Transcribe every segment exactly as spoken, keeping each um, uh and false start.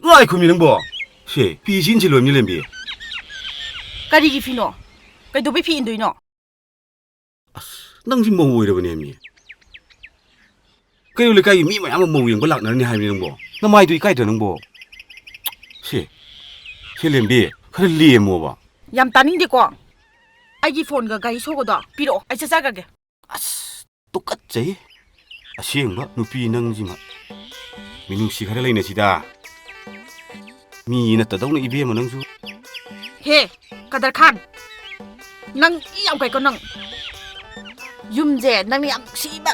ꯉꯥꯏꯈꯣꯃꯤ ꯅꯪꯕꯣ꯫ ꯁꯦ, ꯐꯤ ꯁꯤ ꯏꯟꯁꯤꯜꯂꯣꯃꯤ ꯂꯦꯝꯕꯤ꯫ ꯀꯔꯤꯒꯤ ꯐꯤꯅꯣ? ꯀꯩꯗꯧꯕꯩ ꯐꯤ ꯏꯟꯗꯣꯏꯅꯣ? ꯑꯁ, ꯅꯪꯁꯤ ꯃꯧ ꯑꯣꯏꯔꯕꯅꯦꯃꯤ꯫ ꯀꯩꯅꯣ, ꯂꯩꯀꯥꯏꯒꯤ ꯃꯤ ꯃꯌꯥꯝ ꯑꯃ ꯃꯧ ꯌꯦꯡꯕ ꯂꯥꯛꯅꯔꯅꯤ ꯍꯥꯏꯕꯅꯤ ꯅꯪꯕꯣ꯫ ꯅꯃꯥꯏꯗꯨ ꯏꯀꯥꯏꯗ꯭ꯔꯥ ꯅꯪꯕꯣ? ꯁꯦ, ꯁꯦ ꯂꯦꯝꯕꯤ, ꯈꯔ ꯂꯦꯝꯃꯣꯕ꯫ ꯌꯥꯝ ꯇꯥꯅꯤꯡꯗꯦꯀꯣ꯫ ꯑꯩꯒꯤ ꯐꯣꯟꯒ ꯒꯥꯔꯤ ꯁꯣꯒꯗꯣ ꯄꯤꯔꯛꯑꯣ, ꯑꯩ ꯆꯠꯆꯈ꯭ꯔꯒꯦ꯫ ꯑꯁ, ꯇꯨꯀꯠꯆꯩ꯫ ꯑꯁꯦꯡꯕ ꯅꯨꯄꯤ ꯅꯪꯁꯤꯃ꯫ ꯃꯤꯅꯨꯡꯁꯤ ꯈꯔ ꯂꯩꯅꯁꯤꯗ꯫ ꯃꯤ ꯅꯠꯇꯗꯧꯅ ꯏꯕꯦꯝꯃ ꯅꯪꯁꯨ꯫ ꯍꯦ, ꯀꯗꯔ ꯈꯥꯟ꯫ ꯅꯪ ꯏ ꯌꯥꯝ ꯀꯩꯀꯣ ꯅꯪ꯫ ꯌꯨꯝꯁꯦ ꯅꯪꯅ ꯌꯥꯝ ꯅꯨꯡꯁꯤꯕ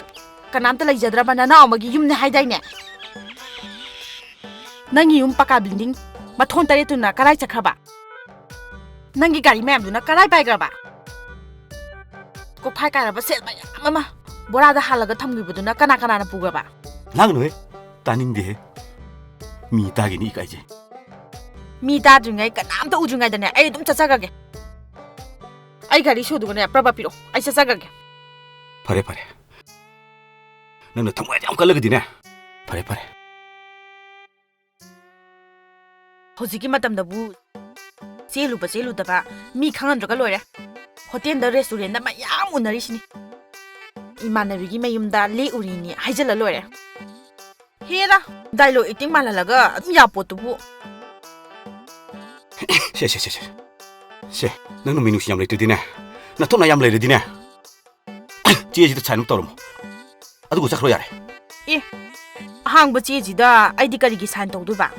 ꯀꯅꯥꯝꯇ ꯂꯩꯖꯗ꯭ꯔꯕ ꯅꯅꯥꯎ ꯑꯃꯒꯤ ꯌꯨꯝꯅꯦ ꯍꯥꯏꯗꯥꯏꯅꯦ? ꯅꯪꯒꯤ ꯌꯨꯝ ꯄꯀꯥ building ꯃꯊꯣꯟ ꯇꯔꯦꯠꯇꯨꯅ ꯀꯗꯥꯏ ꯆꯠꯈ꯭ꯔꯕ? ꯅꯪꯒꯤ ꯒꯥꯔꯤ ꯃꯌꯥꯝꯗꯨꯅ ꯀꯗꯥꯏ ꯄꯥꯏꯈ꯭ꯔꯕ? ꯀꯣꯛꯐꯥꯏ ꯀꯥꯏꯔꯕ ꯁꯦꯜ ꯃꯌꯥꯝ ꯑꯃ ꯕꯣꯔꯥꯗ ꯍꯥꯜꯂꯒ ꯊꯝꯈꯤꯕꯗꯨꯅ ꯀꯅꯥ ꯀꯅꯥꯅ ꯄꯨꯈ꯭ꯔꯕ? ꯂꯥꯡꯒꯅꯨꯍꯦ, ꯇꯥꯅꯤꯡꯗꯦꯍꯦ꯫ ꯃꯤ ꯇꯥꯒꯤꯅꯤ ꯏꯀꯥꯏꯖꯩ꯫ ꯃꯤ ꯇꯥꯗ꯭ꯔꯤꯉꯩ, ꯀꯅꯥꯝꯇ ꯎꯗ꯭ꯔꯤꯉꯩꯗꯅꯦ ꯑꯩ ꯑꯗꯨꯝ ꯆꯠꯆꯈ꯭ꯔꯒꯦ꯫ ꯑꯩ ꯒꯥꯔꯤ ꯁꯣꯗꯨꯒꯅꯦ ꯄ꯭ꯔꯕ ꯄꯤꯔꯛꯑꯣ, ꯑꯩ ꯆꯠꯆꯈ꯭ꯔꯒꯦ꯫ ꯐꯔꯦ, ꯐꯔꯦ꯫ ꯅꯪꯅ ꯊꯃꯣꯏ ꯌꯥꯝ ꯀꯜꯂꯒꯗꯤꯅꯦ꯫ ꯐꯔꯦ, ꯐꯔꯦ꯫ ꯍꯧꯖꯤꯛꯀꯤ ꯃꯇꯝꯗꯕꯨ ꯆꯦꯜꯂꯨꯕ ꯆꯦꯜꯂꯨꯗꯕ ꯃꯤ ꯈꯪꯍꯟꯗ꯭ꯔꯒ ꯂꯣꯏꯔꯦ꯫ ꯍꯣꯇꯦꯜꯗ, ꯔꯦꯁꯇꯨꯔꯦꯟꯗ ꯃꯌꯥꯝ ꯎꯅꯔꯤꯁꯤꯅꯤ꯫ ꯏꯃꯥꯟꯅꯕꯤꯒꯤ ꯃꯌꯨꯝꯗ ꯂꯦꯛꯎꯔꯤꯅꯤ ꯍꯥꯏꯖꯜꯂ ꯂꯣꯏꯔꯦ꯫ ꯍꯦꯔꯥ, dialogue acting ꯃꯥꯜꯍꯜꯂꯒ ꯑꯗꯨꯝ ꯌꯥꯄꯣꯠꯇꯨꯕꯨ꯫ ꯁꯦ, ꯁꯦ, ꯁꯦ, ꯁꯦ꯫ ꯁꯦ, ꯅꯪꯅ ꯃꯤꯅꯨꯡꯁꯤ ꯌꯥꯝ ꯂꯩꯇ꯭ꯔꯗꯤꯅꯦ, ꯅꯊꯧꯅꯥ ꯌꯥꯝ ꯂꯩꯔꯗꯤꯅꯦ, ꯆꯦꯁꯤꯗ sign ꯑꯃ ꯇꯧꯔꯝꯃꯣ꯫ ꯑꯗꯨꯒ ꯆꯠꯈ꯭ꯔꯣ ꯌꯥꯔꯦ꯫ ꯑꯦ, ꯑꯍꯥꯡꯕ ꯆꯦꯁꯤꯗ ꯑꯩꯗꯤ ꯀꯔꯤꯒꯤ sign ꯇꯧꯗꯣꯏꯕ?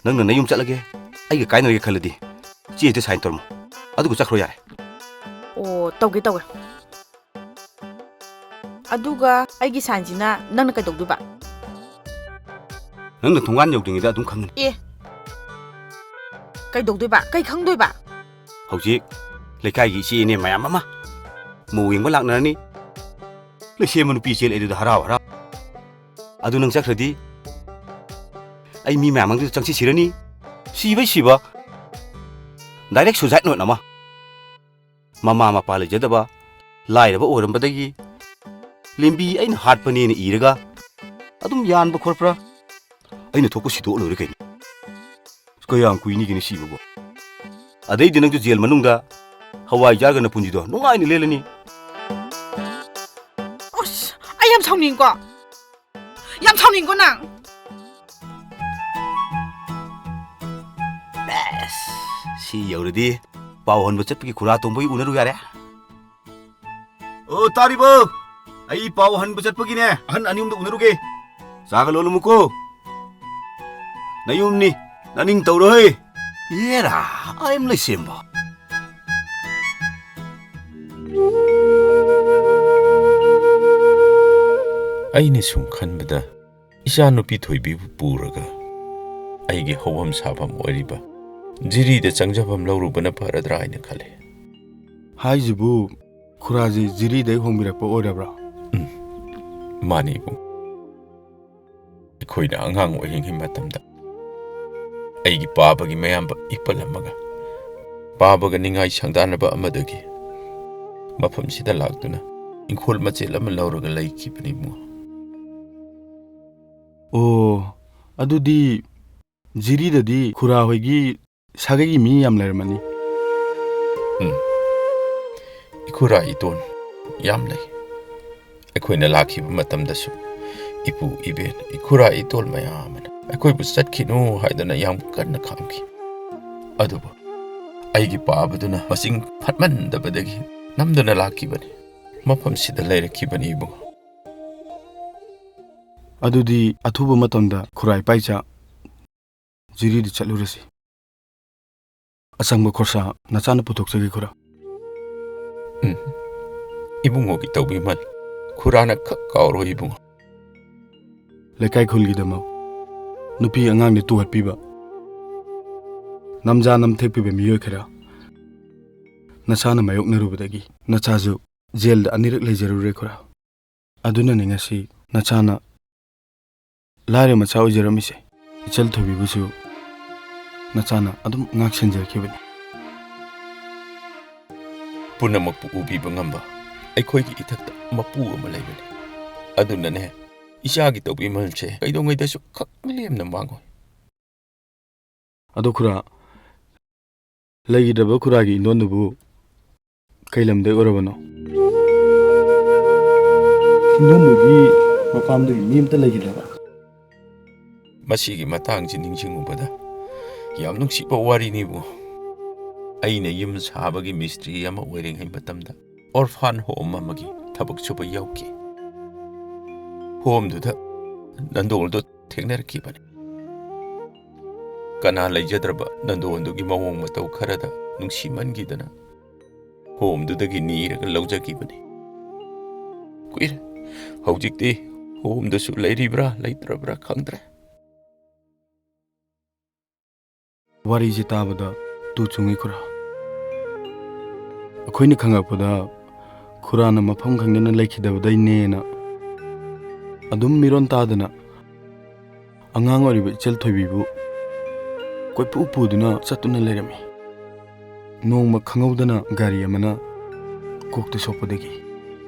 ꯅꯪꯅ ꯅꯌꯨꯝ ꯆꯠꯂꯒꯦ, ꯑꯩꯒ ꯀꯥꯏꯅꯔꯒꯦ ꯈꯜꯂꯗꯤ, ꯆꯦꯁꯤꯗ sign ꯇꯧꯔꯝꯃꯣ꯫ ꯑꯗꯨꯒ ꯆꯠꯈ꯭ꯔꯣ ꯌꯥꯔꯦ꯫ ꯑꯣ, ꯇꯧꯒꯦ, ꯇꯧꯒꯦ꯫ ꯑꯗꯨꯒ ꯑꯩꯒꯤ signꯁꯤꯅ ꯅꯪꯅ ꯀꯩꯗꯧꯗꯣꯏꯕ? ꯅꯪꯅ ꯊꯣꯡꯒꯥꯟ ꯌꯧꯗ꯭ꯔꯤꯉꯩꯗ ꯑꯗꯨꯝ ꯈꯪꯒꯅꯤ꯫ ꯑꯦ, ꯀꯩꯗꯧꯗꯣꯏꯕ? ꯀꯩ ꯈꯪꯗꯣꯏꯕ? ꯍꯧꯖꯤꯛ ꯂꯩꯀꯥꯏꯒꯤ ꯏꯆꯦ ꯏꯅꯦ ꯃꯌꯥꯝ ꯑꯃ ꯃꯧ ꯌꯦꯡꯕ ꯂꯥꯛꯅꯔꯅꯤ꯫ ꯂꯩꯁꯦꯝꯕ ꯅꯨꯄꯤ ꯆꯦꯜꯂꯛꯑꯦ ꯑꯗꯨꯗ ꯍꯔꯥꯎ ꯍꯔꯥꯎ꯫ ꯑꯗꯨ ꯅꯪ ꯆꯠꯈ꯭ꯔꯗꯤ ꯑꯩ ꯃꯤ ꯃꯌꯥꯝ ꯃꯥꯡꯗꯨꯗ ꯆꯪꯁꯤ ꯁꯤꯔꯅꯤ꯫ ꯁꯤꯕꯩ ꯁꯤꯕ꯫ Direct suicide note ꯑꯃ꯫ ꯃꯃꯥ ꯃꯄꯥ ꯂꯩꯖꯗꯕ, ꯂꯥꯏꯔꯕ ꯑꯣꯏꯔꯝꯕꯗꯒꯤ ꯂꯦꯝꯕꯤ ꯑꯩꯅ ꯍꯥꯠꯄꯅꯦꯅ ꯏꯔꯒ ꯑꯗꯨꯝ ꯌꯥꯟꯕ ꯈꯣꯠꯄ꯭ꯔꯥ? ꯑꯩꯅ ꯊꯣꯛꯄ ꯁꯤꯗꯣꯛꯑ ꯂꯣꯏꯔꯦ ꯀꯩꯅꯣ꯫ ꯀꯌꯥꯝ ꯀꯨꯏꯅꯤꯒꯦꯅꯦ ꯁꯤꯕꯕꯨ? ꯑꯗꯩꯗꯤ ꯅꯪꯁꯨ ꯖꯦꯜ ꯃꯅꯨꯡꯗ ꯍꯋꯥꯏ ꯆꯥꯔꯒ ꯅꯄꯨꯟꯁꯤꯗꯣ ꯅꯨꯡꯉꯥꯏꯅ ꯂꯦꯜꯂꯅꯤ꯫ ꯑꯁ, ꯑꯩ ꯌꯥꯝ ꯁꯥꯎꯅꯤꯡꯉꯤꯀꯣ꯫ ꯌꯥꯝ ꯁꯥꯎꯅꯤꯡꯉꯤꯀꯣ ꯅꯪ꯫ ꯑꯁ, ꯁꯤ ꯌꯧꯔꯗꯤ ꯄꯥꯎ ꯍꯟꯕ ꯆꯠꯄꯒꯤ ꯈꯨꯔꯥ ꯇꯣꯡꯕꯒꯤ ꯎꯅꯔꯨ ꯌꯥꯔꯦ꯫ ꯑꯣ, ꯇꯥꯔꯤꯕꯣ? ꯑꯩ ꯄꯥꯎ ꯍꯟꯕ ꯆꯠꯄꯒꯤꯅꯦ, ꯑꯍꯟ ꯑꯅꯤ ꯑꯍꯨꯝꯗ ꯎꯅꯔꯨꯒꯦ꯫ ꯆꯥꯒ ꯂꯣꯜꯂꯝꯃꯨꯀꯣ꯫ ꯅꯌꯨꯝꯅꯤ, ꯅꯅꯤꯡ ꯇꯧꯔꯣꯍꯦ꯫ ꯌꯦꯔꯥ, ꯑꯩꯝ ꯂꯩꯁꯦꯝꯕ꯫ ꯑꯩꯅ ꯁꯨꯝ ꯈꯟꯕꯗ, ꯏꯆꯥꯅꯨꯄꯤ ꯊꯣꯏꯕꯤꯕꯨ ꯄꯨꯔꯒ ꯑꯩꯒꯤ ꯍꯧꯐꯝ ꯁꯥꯐꯝ ꯑꯣꯏꯔꯤꯕ ꯖꯤꯔꯤꯗ ꯆꯪꯖꯐꯝ ꯂꯧꯔꯨꯕꯅ ꯐꯔꯗ꯭ꯔꯥ ꯍꯥꯏꯅ ꯈꯜꯂꯤ꯫ ꯍꯥꯏꯁꯤꯕꯨ, ꯈꯨꯔꯥꯁꯦ ꯖꯤꯔꯤꯗꯩ ꯍꯣꯡꯕꯤꯔꯛꯄ ꯑꯣꯏꯔꯕ꯭ꯔꯥ? ꯎꯝ, ꯃꯥꯅꯤ ꯏꯕꯨꯡ꯫ ꯑꯩꯈꯣꯏꯅ ꯑꯉꯥꯡ ꯑꯣꯏꯔꯤꯉꯩ ꯃꯇꯝꯗ ꯑꯩꯒꯤ ꯄꯥꯕꯒꯤ ꯃꯌꯥꯝꯕ ꯏꯄꯜ ꯑꯃꯒ ꯄꯥꯕꯒ ꯅꯤꯡꯉꯥꯏ ꯁꯪꯗꯥꯅꯕ ꯑꯃꯗꯒꯤ ꯃꯐꯝꯁꯤꯗ ꯂꯥꯛꯇꯨꯅ ꯏꯪꯈꯣꯜ ꯃꯆꯦꯠ ꯑꯃ ꯂꯧꯔꯒ ꯂꯩꯈꯤꯕꯅꯤ ꯏꯕꯨꯡꯉꯣ꯫ ꯑꯣ, ꯑꯗꯨꯗꯤ ꯖꯤꯔꯤꯗꯗꯤ ꯈꯨꯔꯥ ꯍꯣꯏꯒꯤ ꯁꯥꯒꯩꯒꯤ ꯃꯤ ꯌꯥꯝ ꯂꯩꯔꯝꯃꯅꯤ꯫ ꯎꯝ꯫ ꯏꯈꯨꯔꯥ ꯏꯇꯣꯟ ꯌꯥꯝ ꯂꯩ꯫ ꯑꯩꯈꯣꯏꯅ ꯂꯥꯛꯈꯤꯕ ꯃꯇꯝꯗꯁꯨ ꯏꯄꯨ ꯏꯕꯦꯟ, ꯏꯈꯨꯔꯥ ꯏꯇꯣꯜ ꯃꯌꯥꯝ ꯑꯃꯅ ꯑꯩꯈꯣꯏꯕꯨ ꯆꯠꯈꯤꯅꯨ ꯍꯥꯏꯗꯨꯅ ꯌꯥꯝ ꯀꯟꯅ ꯈꯥꯝꯈꯤ꯫ ꯑꯗꯨꯕꯨ ꯑꯩꯒꯤ ꯄꯥꯕꯗꯨꯅ ꯃꯆꯤꯡ ꯐꯠꯃꯟꯗꯕꯗꯒꯤ ꯅꯝꯗꯨꯅ ꯂꯥꯛꯈꯤꯕꯅꯤ꯫ ꯃꯐꯝꯁꯤꯗ ꯂꯩꯔꯛꯈꯤꯕꯅꯤ ꯏꯕꯨꯡꯉꯣ꯫ ꯑꯗꯨꯗꯤ ꯑꯊꯨꯕ ꯃꯇꯝꯗ ꯈꯨꯔꯥ ꯏꯄꯥꯏꯆꯥ ꯖꯤꯔꯤꯗ ꯆꯠꯂꯨꯔꯁꯤ꯫ ꯑꯆꯪꯕ ꯈꯣꯔꯁꯥ ꯅꯆꯥꯅ ꯄꯨꯊꯣꯛꯆꯒꯦ ꯈꯨꯔꯥ꯫ ꯎꯝ꯫ ꯏꯕꯨꯡꯉꯣꯒꯤ ꯇꯧꯕꯤꯃꯜ ꯈꯨꯔꯥꯅ ꯈꯛ ꯀꯥꯎꯔꯣꯏ ꯏꯕꯨꯡꯉꯣ꯫ ꯂꯩꯀꯥꯏ ꯈꯨꯜꯒꯤꯗꯃꯛ ꯅꯨꯄꯤ ꯑꯉꯥꯡꯗ ꯇꯨꯍꯠꯄꯤꯕ, ꯅꯝꯖꯥ ꯅꯝꯊꯦꯛꯄꯤꯕ ꯃꯤꯑꯣꯏ ꯈꯔ ꯅꯆꯥꯅ ꯃꯥꯌꯣꯛꯅꯔꯨꯕꯗꯒꯤ ꯅꯆꯥꯁꯨ ꯖꯦꯜꯗ ꯑꯅꯤꯔꯛ ꯂꯩꯖꯔꯨꯔꯦ ꯈꯨꯔꯥ꯫ ꯑꯗꯨꯅꯅꯤ ꯉꯁꯤ ꯅꯆꯥꯅ ꯂꯥꯏꯔ ꯃꯆꯥ ꯑꯣꯏꯖꯔꯝꯃꯤꯁꯦ꯫ ꯏꯆꯜ ꯊꯣꯏꯕꯤꯕꯨꯁꯨ ꯅꯆꯥꯅ ꯑꯗꯨꯝ ꯉꯥꯛ ꯁꯦꯟꯖꯔꯛꯈꯤꯕꯅꯤ꯫ ꯄꯨꯝꯅꯃꯛꯄꯨ ꯎꯕꯤꯕ ꯉꯝꯕ ꯑꯩꯈꯣꯏꯒꯤ ꯏꯊꯛꯇ ꯃꯄꯨ ꯑꯃ ꯂꯩꯕꯅꯤ꯫ ꯑꯗꯨꯅꯅꯦ, ꯏꯆꯥꯒꯤ ꯇꯧꯕꯤꯃꯜꯁꯦ ꯀꯩꯗꯧꯉꯩꯗꯁꯨ ꯈꯛ ꯂꯦꯝꯅ ꯃꯥꯡꯉꯣꯏ꯫ ꯑꯗꯣ ꯈꯨꯔꯥ, ꯂꯩꯈꯤꯗ꯭ꯔꯕ ꯈꯨꯔꯥꯒꯤ ꯏꯟꯗꯣꯟꯗꯨꯕꯨ ꯀꯩ ꯂꯝꯗꯩ ꯑꯣꯏꯔꯕꯅꯣ? ꯏꯟꯗꯣꯟꯗꯨꯒꯤ ꯃꯄꯥꯝꯗꯨꯒꯤ ꯃꯤ ꯑꯝꯇ ꯂꯩꯈꯤꯗ꯭ꯔꯕ? ꯃꯁꯤꯒꯤ ꯃꯇꯥꯡꯁꯤ ꯅꯤꯡꯁꯤꯡꯉꯨꯕꯗ ꯌꯥꯝ ꯅꯨꯡꯁꯤꯕ ꯋꯥꯔꯤꯅꯤꯕꯨ꯫ ꯑꯩꯅ ꯌꯨꯝ ꯁꯥꯕꯒꯤ ꯃꯤꯁꯇ꯭ꯔꯤ ꯑꯃ ꯑꯣꯏꯔꯤꯉꯩ ꯃꯇꯝꯗ ꯑꯣꯔꯐꯥꯟ ꯍꯣꯝ ꯑꯃꯒꯤ ꯊꯕꯛ ꯁꯨꯕ ꯌꯥꯎꯈꯤ꯫ ꯍꯣꯝꯗꯨꯗ ꯅꯟꯗꯣꯜꯗꯣ ꯊꯦꯡꯅꯔꯛꯈꯤꯕꯅꯤ꯫ ꯀꯅꯥ ꯂꯩꯖꯗ꯭ꯔꯕ ꯅꯟꯗꯣꯜꯗꯨꯒꯤ ꯃꯑꯣꯡ ꯃꯇꯧ ꯈꯔꯗ ꯅꯨꯡꯁꯤꯃꯟꯈꯤꯗꯅ ꯍꯣꯝꯗꯨꯗꯒꯤ ꯅꯤꯔꯒ ꯂꯧꯖꯈꯤꯕꯅꯤ꯫ ꯀꯨꯏꯔꯦ꯫ ꯍꯧꯖꯤꯛꯇꯤ ꯍꯣꯝꯗꯨꯁꯨ ꯂꯩꯔꯤꯕ꯭ꯔꯥ ꯂꯩꯇ꯭ꯔꯕ꯭ꯔꯥ ꯈꯪꯗ꯭ꯔꯦ꯫ ꯋꯥꯔꯤꯁꯦ ꯇꯥꯕꯗ ꯇꯨ ꯆꯨꯡꯉꯤ ꯈꯨꯔꯥ꯫ ꯑꯩꯈꯣꯏꯅ ꯈꯪꯉꯛꯄꯗ ꯈꯨꯔꯥꯅ ꯃꯐꯝ ꯈꯪꯗꯅ ꯂꯩꯈꯤꯗꯕꯗꯩꯅꯦꯅ ꯑꯗꯨꯝ ꯃꯤꯔꯣꯟ ꯇꯥꯗꯅ ꯑꯉꯥꯡ ꯑꯣꯏꯔꯤꯕ ꯏꯆꯜ ꯊꯣꯏꯕꯤꯕꯨ ꯀꯣꯏꯄꯨ ꯄꯨꯗꯨꯅ ꯆꯠꯇꯨꯅ ꯂꯩꯔꯝꯃꯤ꯫ ꯅꯣꯡꯃ ꯈꯪꯍꯧꯗꯅ ꯒꯥꯔꯤ ꯑꯃꯅ ꯀꯣꯛꯇ ꯁꯣꯛꯄꯗꯒꯤ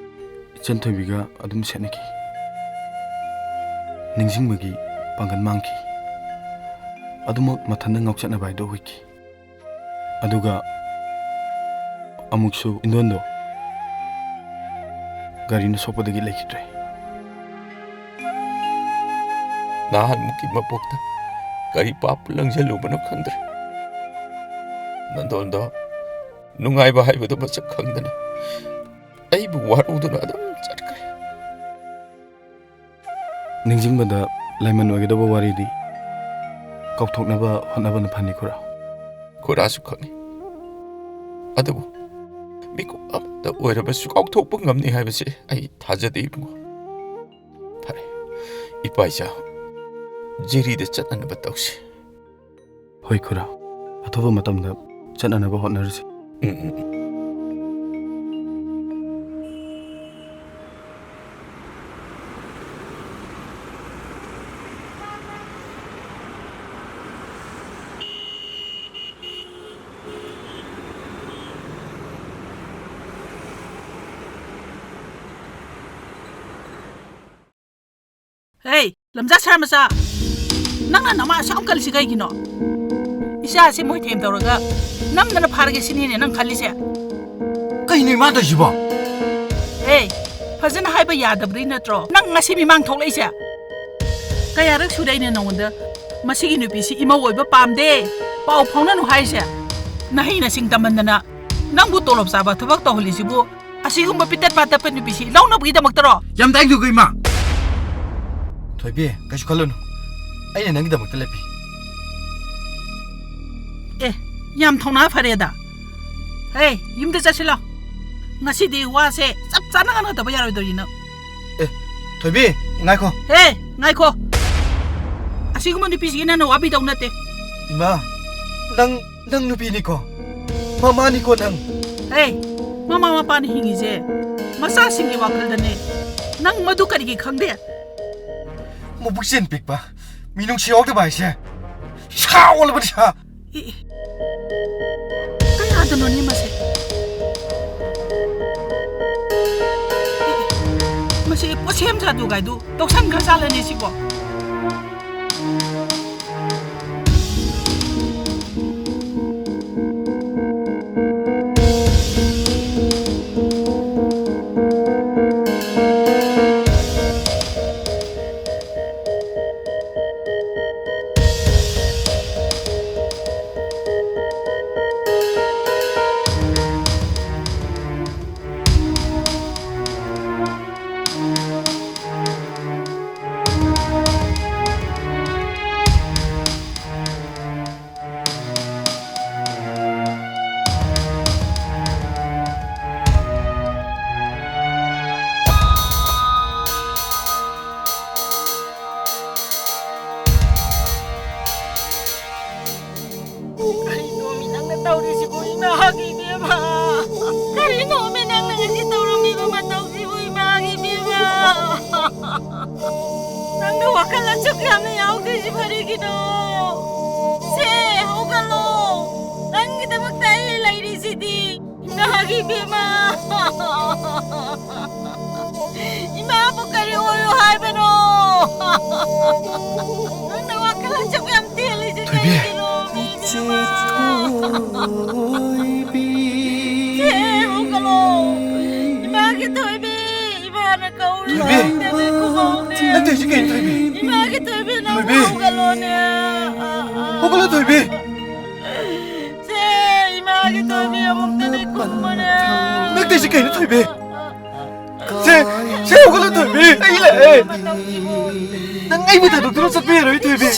ꯏꯆꯟ ꯊꯣꯏꯕꯤꯒ ꯑꯗꯨꯝ ꯁꯦꯠꯅꯈꯤ꯫ ꯅꯤꯡꯁꯤꯡꯕꯒꯤ ꯄꯥꯡꯒꯜ ꯃꯥꯡꯈꯤ꯫ ꯑꯗꯨꯃꯛ ꯃꯊꯟꯇ ꯉꯥꯎꯆꯠꯅꯕ ꯍꯥꯏꯗꯣ ꯑꯣꯏꯈꯤ꯫ ꯑꯗꯨꯒ ꯑꯃꯨꯛꯁꯨ ꯏꯟꯗꯣꯟꯗꯣ ꯒꯥꯔꯤꯅ ꯁꯣꯛꯄꯗꯒꯤ ꯂꯩꯈꯤꯗ꯭ꯔꯦ꯫ ꯅꯍꯥꯟꯃꯨꯛꯀꯤ ꯃꯄꯣꯛꯇ ꯀꯔꯤ ꯄꯥꯞ ꯂꯪꯁꯤꯜꯂꯨꯕꯅꯣ ꯈꯪꯗ꯭ꯔꯦ꯫ ꯅꯟꯗꯣꯟꯗꯣ ꯅꯨꯡꯉꯥꯏꯕ ꯍꯥꯏꯕꯗꯨ ꯃꯁꯛ ꯈꯪꯗꯅ ꯑꯩꯕꯨ ꯋꯥꯔꯧꯗꯨꯅ ꯑꯗꯨꯝ ꯆꯠꯈ꯭ꯔꯦ꯫ ꯅꯤꯡꯁꯤꯡꯕꯗ ꯂꯥꯏꯃꯟ ꯑꯣꯏꯒꯗꯧꯕ ꯋꯥꯔꯤꯗꯤ ꯀꯥꯎꯊꯣꯛꯅꯕ ꯍꯣꯠꯅꯕꯅ ꯐꯅꯤ, ꯈꯨꯔꯥ꯫ ꯈꯨꯔꯥꯁꯨ ꯈꯪꯏ꯫ ꯑꯗꯨꯕꯨ ꯃꯤꯀꯨꯞ ꯑꯃꯇ ꯑꯣꯏꯔꯕꯁꯨ ꯀꯥꯎꯊꯣꯛꯄ ꯉꯝꯅꯤ ꯍꯥꯏꯕꯁꯤ ꯑꯩ ꯊꯥꯖꯗꯦ, ꯏꯕꯨꯡꯉꯣ꯫ ꯐꯔꯦ, ꯏꯄꯥ ꯏꯆꯥ ꯖꯤꯔꯤꯗ ꯆꯠꯅꯅꯕ ꯇꯧꯁꯤ꯫ ꯍꯣꯏ ꯈꯨꯔꯥ, ꯑꯊꯨꯕ ꯃꯇꯝꯗ ꯆꯠꯅꯅꯕ ꯍꯣꯠꯅꯔꯁꯤ꯫ ꯎꯝ, ꯎꯝ, ꯎꯝ꯫ ꯇꯝꯖꯥ ꯁꯔꯥ ꯃꯆꯥ, ꯅꯪꯅ ꯅꯃꯥ ꯑꯁꯨꯛ ꯌꯥꯝ ꯀꯜꯂꯤꯁꯤ ꯀꯩꯒꯤꯅꯣ? ꯏꯆꯥꯁꯦ ꯃꯣꯏ ꯊꯦꯝ ꯇꯧꯔꯒ ꯅꯝꯗꯅ ꯐꯥꯔꯒꯦ ꯁꯤꯅꯤꯅꯦ ꯅꯪ ꯈꯜꯂꯤꯁꯦ? ꯀꯩꯅꯣ ꯏꯃꯥ ꯇꯧꯔꯤꯁꯤꯕꯣ? ꯑꯦ, ꯐꯖꯅ ꯍꯥꯏꯕ ꯌꯥꯗꯕꯗꯤ ꯅꯠꯇ꯭ꯔꯣ ꯅꯪ ꯉꯁꯤ ꯃꯤꯃꯥꯡ ꯊꯣꯛꯂꯛꯏꯁꯦ? ꯀꯌꯥꯔꯛ ꯁꯨꯔꯦ ꯑꯩꯅ ꯅꯉꯣꯟꯗ ꯃꯁꯤꯒꯤ ꯅꯨꯄꯤꯁꯤ ꯏꯃꯧ ꯑꯣꯏꯕ ꯄꯥꯝꯗꯦ, ꯄꯥꯎ ꯐꯥꯎꯅꯅꯨ ꯍꯥꯏꯁꯦ? ꯅꯍꯩ ꯅꯁꯤꯡ ꯇꯝꯍꯟꯗꯅ ꯅꯪꯕꯨ ꯇꯣꯂꯣꯞ ꯆꯥꯕ ꯊꯕꯛ ꯇꯧꯍꯜꯂꯤꯁꯤꯕꯨ ꯑꯁꯤꯒꯨꯝꯕ ꯄꯤꯇꯠ ꯄꯥꯇꯠꯄ ꯅꯨꯄꯤꯁꯤ ꯂꯧꯅꯕꯒꯤꯗꯃꯛꯇꯔꯣ? ꯌꯥꯝ ꯇꯥꯏꯗꯨꯒ ꯏꯃꯥ! ꯊꯣꯏꯕꯤ, ꯀꯩꯁꯨ ꯈꯜꯂꯨꯅꯨ꯫ ꯑꯩꯅ ꯅꯪꯒꯤꯗꯃꯛꯇ ꯂꯦꯞꯄꯤ꯫ ꯑꯦ, ꯌꯥꯝ ꯊꯧꯅꯥ ꯐꯔꯦꯗ꯫ ꯍꯦ, ꯌꯨꯝꯗ ꯆꯠꯁꯤꯜꯂꯣ꯫ ꯉꯁꯤꯗꯤ ꯋꯥꯁꯦ ꯆꯞ ꯆꯥꯅ ꯉꯥꯡꯅꯗꯕ ꯌꯥꯔꯣꯏꯗꯧꯔꯤ ꯅꯪ꯫ ꯑꯦ, ꯊꯣꯏꯕꯤ, ꯉꯥꯏꯈꯣ꯫ ꯍꯦ, ꯉꯥꯏꯈꯣ꯫ ꯑꯁꯤꯒꯨꯝꯕ ꯅꯨꯄꯤꯁꯤꯒꯤ ꯅꯪꯅ ꯋꯥꯕꯤꯗꯧ ꯅꯠꯇꯦ꯫ ꯏꯃꯥ, ꯅꯪ, ꯅꯪ ꯅꯨꯄꯤꯅꯤꯀꯣ? ꯃꯃꯥꯅꯤꯀꯣ ꯅꯪ? ꯍꯦ, ꯃꯃꯥ ꯃꯄꯥꯅ ꯍꯤꯡꯉꯤꯁꯦ ꯃꯆꯥꯁꯤꯡꯒꯤ ꯋꯥꯈꯜꯗꯅꯦ꯫ ꯅꯪ ꯃꯗꯨ ꯀꯔꯤꯒꯤ ꯈꯪꯗꯦ? ꯃꯕꯨꯛꯆꯦꯜ ꯄꯤꯛꯄ, ꯃꯤꯅꯨꯡꯁꯤ ꯌꯥꯎꯗꯕ ꯍꯥꯏꯁꯦ ꯁꯥ ꯑꯣꯜꯂꯕꯅꯤ, ꯁꯥ꯫ E, E. ꯀꯌꯥꯗꯅꯣꯅꯦ ꯃꯁꯦ? E, E. ꯃꯁꯤ ꯄꯣꯠꯁꯦꯝ ꯖꯥꯗꯨ ꯒꯥꯏꯗꯨ ꯇꯧꯁꯟꯈ꯭ꯔ ꯖꯥꯠꯂꯅꯦ ꯁꯤꯕꯣ? ꯀꯔꯤꯅꯣꯃꯤ ꯅꯪꯅ ꯇꯧꯔꯤꯁꯤꯕꯨ, ꯏꯃꯥꯒꯤ ꯏꯕꯦꯝꯃ? ꯀꯔꯤꯅꯣꯃꯤ ꯅꯪꯅ ꯉꯁꯤ ꯇꯧꯔꯝꯃꯤꯕ ꯃꯇꯧꯁꯤꯕꯨ, ꯏꯃꯥꯒꯤ ꯏꯕꯦꯝꯃ? ꯅꯪꯅ ꯋꯥꯈꯜ ꯑꯁꯨꯛ ꯌꯥꯝꯅ ꯌꯥꯎꯗ꯭ꯔꯤꯁꯤ ꯀꯔꯤꯒꯤꯅꯣ? ꯁꯦ, ꯍꯧꯒꯠꯂꯣ꯫ ꯅꯪꯒꯤꯗꯃꯛꯇ ꯑꯩ ꯂꯩꯔꯤꯁꯤꯗꯤ꯫ ꯏꯃꯥꯒꯤ ꯏꯕꯦꯝꯃ꯫ ꯏꯃꯥꯕꯨ ꯀꯔꯤ ꯑꯣꯏꯌꯣ ꯍꯥꯏꯕꯅꯣ? ꯅꯪꯅ ꯋꯥꯈꯜ ꯑꯁꯨꯛ ꯌꯥꯝ ꯇꯦꯜꯂꯤꯁꯦ ꯊꯣꯏꯕꯤ꯫ ꯀꯩꯒꯤꯅꯣ, ꯏꯕꯦꯝꯃ? ꯊꯣꯏꯕꯤ꯫ ꯆꯦ, ꯍꯧꯒꯠꯂꯣ꯫ ꯏꯃꯥꯒꯤ ꯊꯣꯏꯕꯤ, ꯏꯃꯥꯅ ꯀꯧꯔꯤ꯫ ꯊꯣꯏꯕꯤ꯫ ꯅꯪꯗꯤ ꯈꯨꯝꯃꯧꯅꯦ꯫ ꯅꯪ ꯇꯧꯔꯤꯁꯤ ꯀꯩꯅꯣ, ꯊꯣꯏꯕꯤ? ꯏꯃꯥꯒꯤ ꯊꯣꯏꯕꯤ, ꯅꯪ ꯊꯣꯏꯕꯤ꯫ ꯍꯧꯒꯠꯂꯣꯅꯦ꯫ ꯑ, ꯑ, ꯍꯧꯒꯠꯂꯣ, ꯊꯣꯏꯕꯤ꯫ ꯆꯦ, ꯏꯃꯥꯒꯤ ꯊꯣꯏꯕꯤ ꯑꯃꯨꯛꯇꯗꯤ ꯈꯨꯝꯃꯨꯅꯦ꯫ ꯅꯪ ꯇꯧꯔꯤꯁꯤ ꯀꯩꯅꯣ, ꯊꯣꯏꯕꯤ? ꯁꯦ, ꯁꯦ, ꯍꯧꯒꯠꯂꯣ, ꯊꯣꯏꯕꯤ꯫ ꯑꯩ ꯂꯥꯛꯑꯦ꯫ ꯅꯪ ꯑꯩꯕꯨ ꯊꯥꯗꯣꯛꯇꯨꯅ ꯆꯠꯄ ꯌꯥꯔꯣꯏ, ꯊꯣꯏꯕꯤ꯫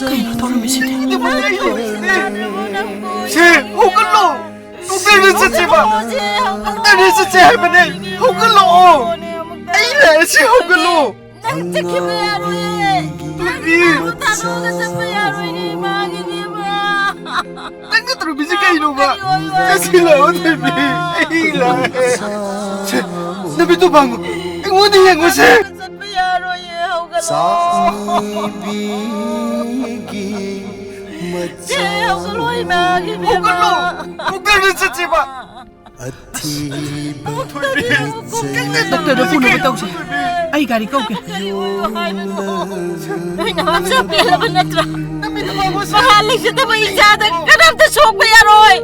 ꯀꯩꯅꯣ ꯇꯧꯔꯝꯃꯤꯁꯤꯗꯤ? ꯅꯪ ꯑꯩ ꯂꯥꯛꯑꯦ꯫ ꯁꯦ, ꯍꯧꯒꯠꯂꯣ꯫ ꯗꯣꯛꯇꯔꯗ ꯆꯠꯁꯦꯕ꯫ ꯗꯣꯛꯇꯔꯗ ꯆꯠꯁꯦ ꯍꯥꯏꯕꯅꯦ꯫ ꯍꯧꯒꯠꯂꯛꯑꯣ꯫ ꯑꯩ ꯂꯥꯛꯑꯦ, ꯁꯦ, ꯍꯧꯒꯠꯂꯣ꯫ ꯅꯪ ꯆꯠꯈꯤꯕ ꯌꯥꯔꯣꯏꯌꯦ꯫ ꯊꯣꯏꯕꯤ꯫ ꯅꯪ ꯊꯥꯗꯣꯛꯑꯒ ꯆꯠꯄ ꯌꯥꯔꯣꯏꯅꯦ, ꯏꯃꯥꯒꯤꯅꯦꯕ꯫ ꯅꯪꯅ ꯇꯧꯔꯝꯃꯤꯁꯦ ꯀꯩꯅꯣꯕ? ꯀꯔꯤ ꯑꯣꯏ ꯑꯣꯏ ꯆꯠꯁꯤꯜꯂꯛꯑꯣ, ꯊꯣꯏꯕꯤ꯫ ꯑꯩ ꯂꯥꯛꯑꯦ꯫ ꯁꯦ, ꯅꯨꯃꯤꯠꯇꯨ ꯄꯥꯡꯉꯣ꯫ ꯑꯩꯉꯣꯟꯗ ꯌꯦꯡꯉꯨꯁꯦ꯫ ꯆꯠꯄ ꯌꯥꯔꯣꯏꯌꯦ, ꯍꯧꯒꯠꯂꯣ꯫ ꯆꯥꯛꯅꯤꯕꯤꯒꯤ ꯆꯦ, ꯍꯧꯒꯠꯂꯣ, ꯏꯃꯥꯒꯤ ꯏꯕꯦꯝꯃ꯫ ꯍꯧꯒꯠꯂꯣ꯫ ꯗꯣꯛꯇꯔꯗ ꯆꯠꯁꯦꯕ꯫ ꯗꯣꯛꯇꯔꯗ ꯄꯨꯅꯕ ꯇꯧꯁꯦ꯫ ꯑꯩ ꯒꯥꯔꯤ ꯀꯧꯒꯦ꯫ ꯀꯔꯤ ꯑꯣꯏꯌꯣ ꯍꯥꯏꯕꯅꯣ? ꯅꯣꯏ ꯅꯃꯥ ꯃꯆꯥ ꯄꯦꯜꯂꯕ ꯅꯠꯇ꯭ꯔꯥ? ꯃꯍꯥ ꯂꯩꯖꯗꯕ ꯏꯆꯥꯗ ꯀꯅꯥꯝꯇ ꯁꯣꯛꯄ ꯌꯥꯔꯣꯏ꯫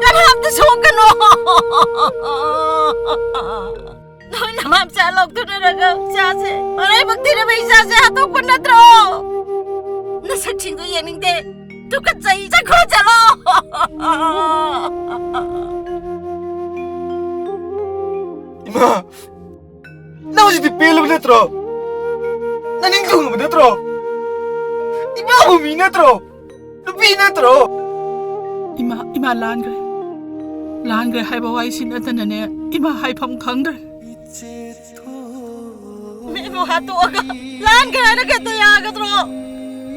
ꯀꯅꯥꯝꯇ ꯁꯣꯛꯀꯅꯣ꯫ ꯅꯣꯏ ꯅꯃꯥ ꯃꯆꯥ ꯂꯧꯊꯣꯛꯅꯔꯒ ꯏꯆꯥꯁꯦ ꯃꯔꯥꯏꯕꯛ ꯊꯤꯔꯕ ꯏꯆꯥꯁꯦ ꯍꯥꯠꯇꯣꯛꯄ ꯅꯠꯇ꯭ꯔꯣ? ꯅꯁꯛꯁꯤꯡꯗꯣ ꯌꯦꯡꯅꯤꯡꯗꯦ꯫ ꯇꯨꯀꯠꯆꯩ꯫ ꯆꯠꯈ꯭ꯔꯣ, ꯆꯠꯂꯣ꯫ ꯏꯃꯥ, ꯅꯪ ꯍꯧꯖꯤꯛꯇꯤ ꯄꯦꯜꯂꯕ ꯅꯠꯇ꯭ꯔꯣ? ꯅꯪ ꯅꯤꯡ ꯊꯨꯡꯉꯕ ꯅꯠꯇ꯭ꯔꯣ? ꯏꯃꯥꯕꯨ ꯃꯤ ꯅꯠꯇ꯭ꯔꯣ? ꯅꯨꯄꯤ ꯅꯠꯇ꯭ꯔꯣ? ꯏꯃꯥ, ꯏꯃꯥ ꯂꯥꯟꯈ꯭ꯔꯦ꯫ ꯂꯥꯟꯈ꯭ꯔꯦ ꯍꯥꯏꯕ ꯋꯥꯍꯩꯁꯤ ꯅꯠꯇꯅꯅꯦ, ꯏꯃꯥ ꯍꯥꯏꯐꯝ ꯈꯪꯗ꯭ꯔꯦ꯫ ꯃꯤꯕꯨ ꯍꯥꯠꯇꯣꯛꯑꯒ ꯂꯥꯟꯈ꯭ꯔꯦ ꯍꯥꯏꯅ ꯈꯛꯇ ꯌꯥꯒꯗ꯭ꯔꯣ?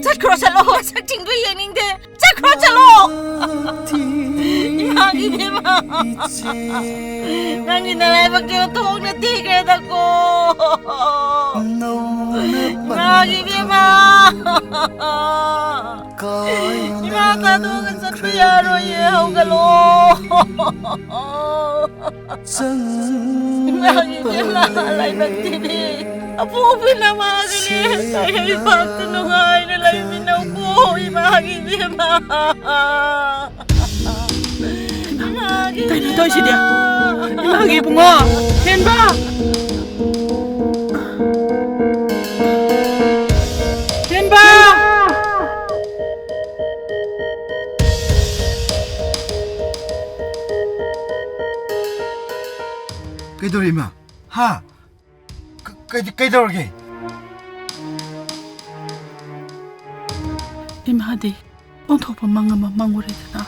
ꯆꯠꯈ꯭ꯔꯣ, ꯆꯠꯂꯣ꯫ ꯃꯁꯛꯁꯤꯡꯗꯣ ꯌꯦꯡꯅꯤꯡꯗꯦ꯫ ꯆꯠꯈ꯭ꯔꯣ, ꯆꯠꯂꯣ꯫ ꯏꯃꯥꯒꯤ ꯏꯕꯦꯝꯃ꯫ ꯅꯪꯒꯤ ꯅꯔꯥꯏꯕꯛꯇꯣ ꯊꯣꯡꯅ ꯊꯤꯈ꯭ꯔꯦꯗꯀꯣ꯫ ꯏꯃꯥꯒꯤ ꯏꯕꯦꯝꯃ꯫ ꯏꯃꯥ ꯊꯥꯗꯣꯛꯑꯒ ꯆꯠꯄ ꯌꯥꯔꯣꯏꯌꯦ, ꯍꯧꯒꯠꯂꯣ꯫ ꯏꯃꯥꯒꯤ ꯏꯕꯦꯝꯃ, ꯂꯥꯏꯕꯛ ꯊꯤꯕꯤ꯫ ꯑꯄꯣꯛꯄꯤꯅ ꯃꯥꯒꯤꯅꯦ꯫ ꯂꯩꯕꯥꯛꯇ ꯅꯨꯡꯉꯥꯏꯅ ꯂꯩꯃꯤꯟꯅꯧꯀꯣ, ꯏꯃꯥꯒꯤ ꯏꯕꯦꯝꯃ꯫ ꯏꯃꯥꯒꯤ ꯀꯩꯅꯣ ꯏꯕꯦꯝꯃ꯫ ꯇꯧꯔꯤꯁꯤꯗꯤ? ꯏꯃꯥꯒꯤ ꯏꯕꯨꯡꯉꯣ! ꯍꯦꯟꯕ! ꯍꯦꯟꯕ! ꯀꯩꯗꯧꯔꯦ, ꯏꯃꯥ? ꯍꯥ? ꯀ-, ꯀꯩ-, ꯀꯩꯗꯧꯔꯒꯦ? ꯏꯃꯥꯗꯤ ꯑꯣꯟꯊꯣꯛꯄ ꯃꯪ ꯑꯃ ꯃꯪꯉꯨꯔꯦꯗꯅ꯫